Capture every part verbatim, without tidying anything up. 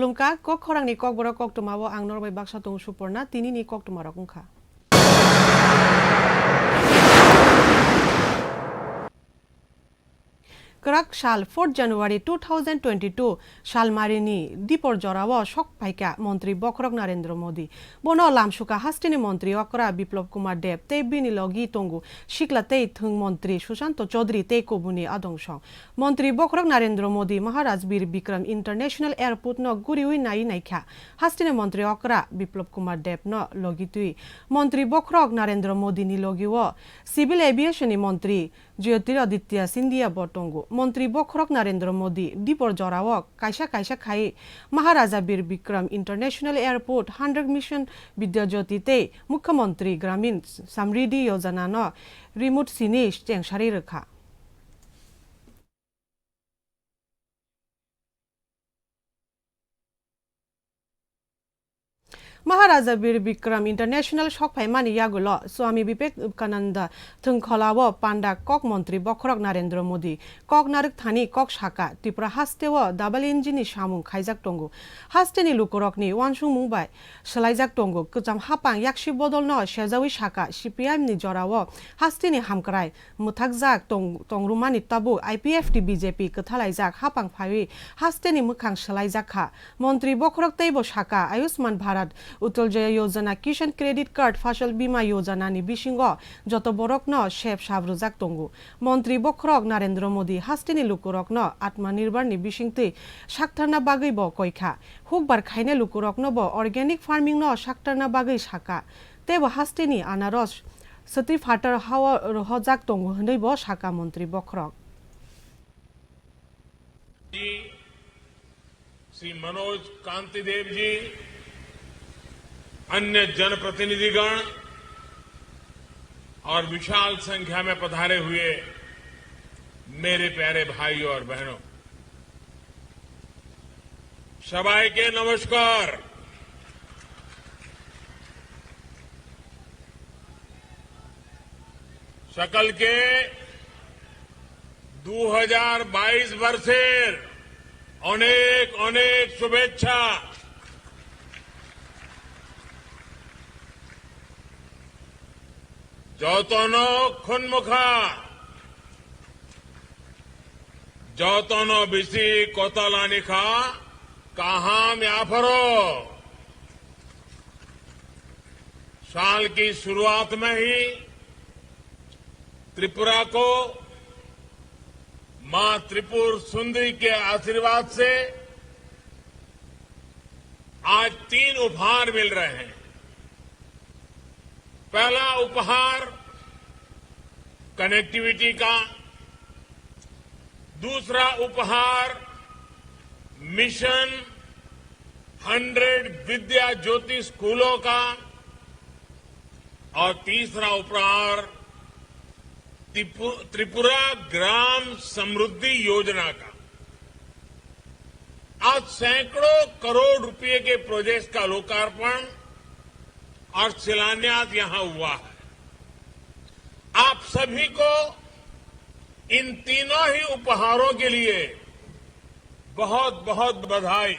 Wngkha kok khorangni kokborok koktwmao ang norok bai baksa tongo Suporna, tinini koktwmarok wngkha. Kwrak sal fourth January two thousand twenty-two salmarini dipor jorao sok phaikha Montri Bokhorok Narendra Modi. Bono lamsuka hasteni Montri okra Biplab Kumar Deb tei bini logi tongo sikla tei thwng Montri Sushanta Chaudhary tei kubuni adong song. Montri Bokhorok Narendra Modi Maharaj Bir Bikram International Airport no guriwi nai naikha. Hasteni Montri okra Biplab Kumar Deb no logi twi. Montri Bokhorok Narendra Modi ni logi o Civil Aviation ni Montri Jyotiraditya Scindia bo tongo. Montri Bokhorok Narendra Modi dipor jorao kaisa kaisa khai Maharaja Bir Bikram International Airport, hundred Mission Vidya Jyoti tei Mukhyamantri Gramin Samriddhi Yojana no rimut sini chengsari rwkha. Maharaja Bir Bikram International sok phaimani yagulo Swami Vivekananda thwngkholao panda kok Montri Bokhorok Narendra Modi kok narwk thani kok saka, Tripura hasteo double engine ni samung khaijak tongo. Hasteni lukurokni uansukmung bai swlaijak tongo. Kwcham hapang yaksi bodolno sejawi saka, C P I M ni jorao hasteni hamkrai mwthakjak tong-, tongrumani tabuk I P F T B J P kwthalaijak hapang phaiwi hasteni mwkhang swlaijak kha. Montri Bokhorok teibo saka, Ayushman Bharat, Uttal Jaya Yojana, Kisan Credit Card, Fasal Bima Yojana ni bisingo joto borokno sep sap rwjak tongo. Montri Bokhorok Narendra Modi hasteni lukurokno Atma Nirbhar ni bisingtwi saktharna bagwi bo koi kha. Hukbar khainai lukurokno bo organic farming no saktharna bagwi saka. Teibo hasteni anaros swtwi phatar hao rohojak tongo hwnwi bo saka Montri Bokhorok. Shri मनोज कांति देव जी, अन्य जनप्रतिनिधिगण और विशाल संख्या में पधारे हुए मेरे प्यारे भाइयों और बहनों, सबाइके नमस्कार। সকলকে দু হাজার বাইশ বর্ষের অনেক অনেক শুভেচ্ছা। যতন খুনমুখা, যতন বেশি কতলানিখা কাহাম আফারো। साल की शुरुआत में ही त्रिपुरा को मां त्रिपुर सुंदरी के आशीर्वाद से आज तीन उपहार मिल रहे हैं। पहला उपहार कनेक्टिविटी का, दूसरा उपहार मिशन हंड्रेड विद्या ज्योति स्कूलों का और तीसरा उपहार त्रिपु-, त्रिपुरा ग्राम समृद्धि योजना का। आज सैकड़ों करोड़ रुपए के प्रोजेक्ट्स का लोकार्पण और शिलान्यास यहां हुआ है। आप सभी को इन तीनों ही उपहारों के लिए बहुत, बहुत बधाई।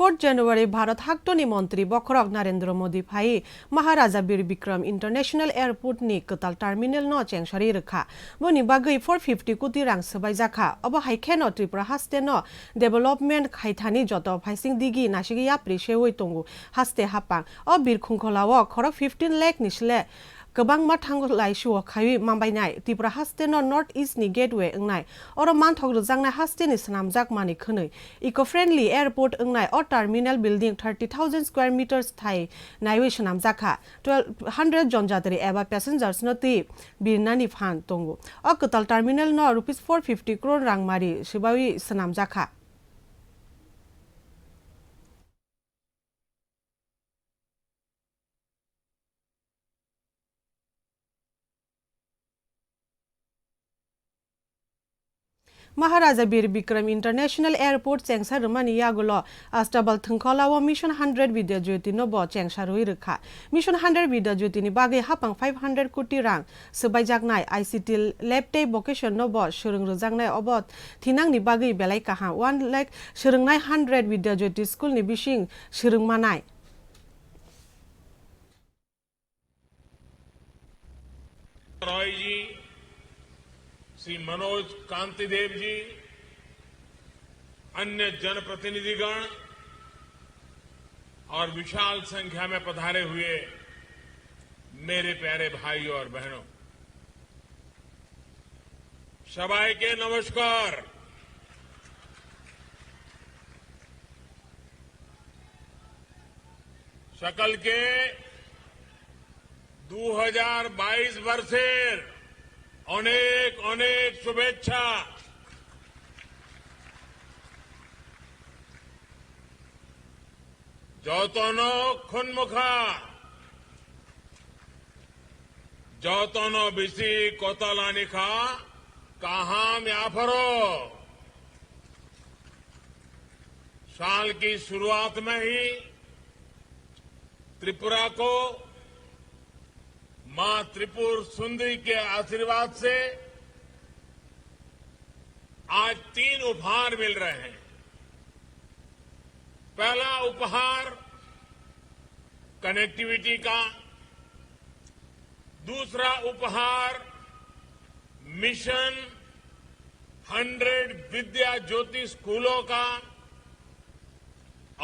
Fourth January Bharat haktoni Montri Bokhorok Narendra Modi phai Maharaja Bir Bikram International Airport ni kwtal terminal no chengsari rwkha. Boni bagwi four fifty koti rang swbaijakha. Obo hai kheno Tripura haste no development khaithani joto phaising digi nasigwi yapri sewi tongo haste hapang. O birkhung kholao khorok fifteen lakh ni sle kwbangma thango lai suo khaiwi manbainai. Tripura haste no North East ni gateway wngnai. Oro manthok rwjaknai haste ni swnamjak manwi khwnwi. Eco-friendly airport wngnai o terminal building thirty thousand square meters thai naiwi swnamjakha. Twelve hundred jon jatri eba passengers no twi birnani phan tongo. O kwtal terminal no rupees four fifty crore rang mari swbawi swnamjakha. Maharaja Bir Bikram International Airport chengsa rwmani yagulo Astabal Thwngkholao Mission hundred Vidya Jyoti no bo chengsa rwi rwkha. Mission hundred Vidya Jyoti ni bagwi hapang five hundred koti rang swbaijaknai, I C T lab tei vocation no bo swrwng rwjaknai, obo thinangni bagwi belai kaham. One lakh swrwngnai hundred Vidya Jyoti school ni bising swrwngmanai. Roy जी, श्री मनोज कांति देव जी, अन्य जनप्रतिनिधिगण और विशाल संख्या में पधारे हुए मेरे प्यारे भाइयों और बहनों, सबाइके नमस्कार। সকলকে দু হাজার বাইশ বর্ষের অনেক অনেক শুভেচ্ছা। Jotono khunmukha, jotono bisi kotalani kha, kaham yapharo. साल की शुरुआत में ही त्रिपुरा को मां त्रिपुर सुंदरी के आशीर्वाद से आज तीन उपहार मिल रहे हैं। पहला उपहार कनेक्टिविटी का, दूसरा उपहार मिशन हंड्रेड विद्या ज्योति स्कूलों का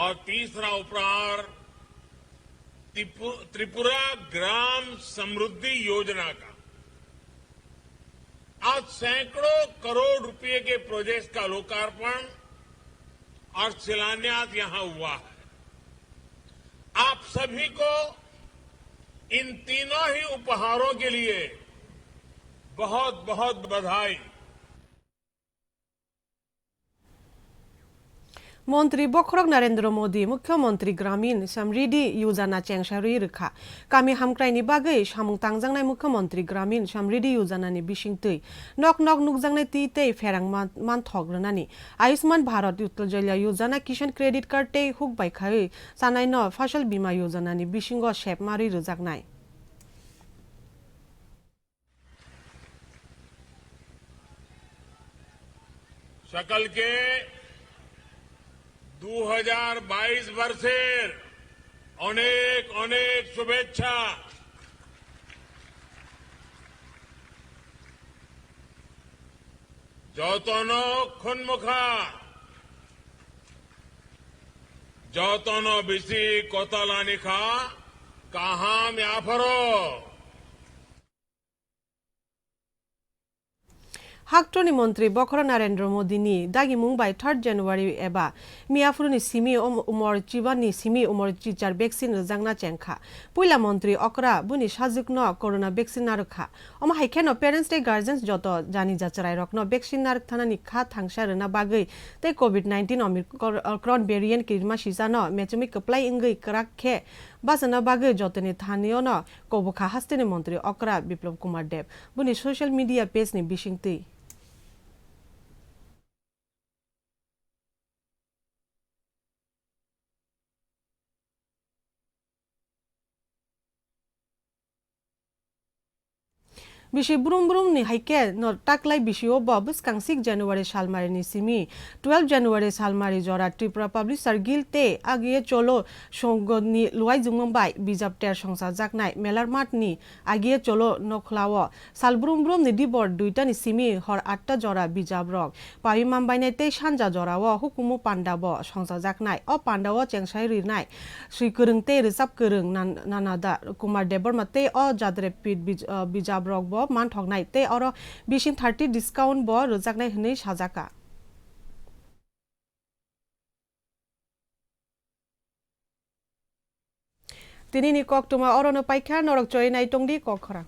और तीसरा उपहार त्रिपु-, त्रिपुरा ग्राम समृद्धि योजना का। आज सैकड़ों करोड़ रुपए के प्रोजेक्ट्स का लोकार्पण और शिलान्यास यहां हुआ है। आप सभी को इन तीनों ही उपहारों के लिए बहुत, बहुत बधाई। Montri Bokhorok Narendra Modi Mukhyamantri Gramin Samriddhi Yojana chengsa rwi rwkha. Kami hamkraini bagwi samung tangjaknai Mukhyamantri Gramin Samriddhi Yojana ni bisingtwi nok nok nukjaknai twi tei pherang man-, manthok rwnani, Ayushman Bharat Ujjwala Yojana, Kisan Credit Card tei huk bai khaiwi chanaino Fasal Bima Yojana ni bisingo sep marwi rwjaknai. সকলকে দু হাজার বাইশ বর্ষের অনেক অনেক শুভেচ্ছা। Jotono khunmukha, jotono bisi kotalani kha, kaham yapharo. Haktorni montri Bokhorok Narendra Modi ni dagimung bai third January eba miyaphuru ni simi um-, umor chiba ni simi umor chichar vaccine rwjakna chengkha. Puila montri okra buni sajwkno corona vaccine narwkha. Omo hai kheno parents tei guardians joto jani jachwrairokno vaccine narwkthanani kha thangsa rwna bagwi tei covid nineteen Omicron variant kirima sisano mechomwi kwplai wngwi kwrak khe bachana bagwi jotoni thanio no kobokha hasteni montri okra Biplab Kumar Deb. Buni social media page ni bisingtwi. Bisi brum brum ni hai khe no taklai bisi o bo bwskang six January salmari ni simi twelve January salmari jora Tripura Publisher Guild tei Agiye Cholo Songho ni luaijwkmung bai bijap ter songchajaknai Melar Math ni Agiye Cholo Nokhla o sal brum brum ni dibor duita ni simi hor atta jora bijap rok Pawi mambainai tei sanja jorao hukumu panda bo songchajaknai. O panda o chengsai rinai swi kwrwng tei rwchap kwrwng Nan-, Nanada Kumar Debbarma tei o jadre pit bij-, ah, bijap rok bo manthoknai tei oro bising thirty discount bo rwjaknai hwnwi sajaka. Tini ni koktwma orono paikha, norok choi nai tongdi kok khorang.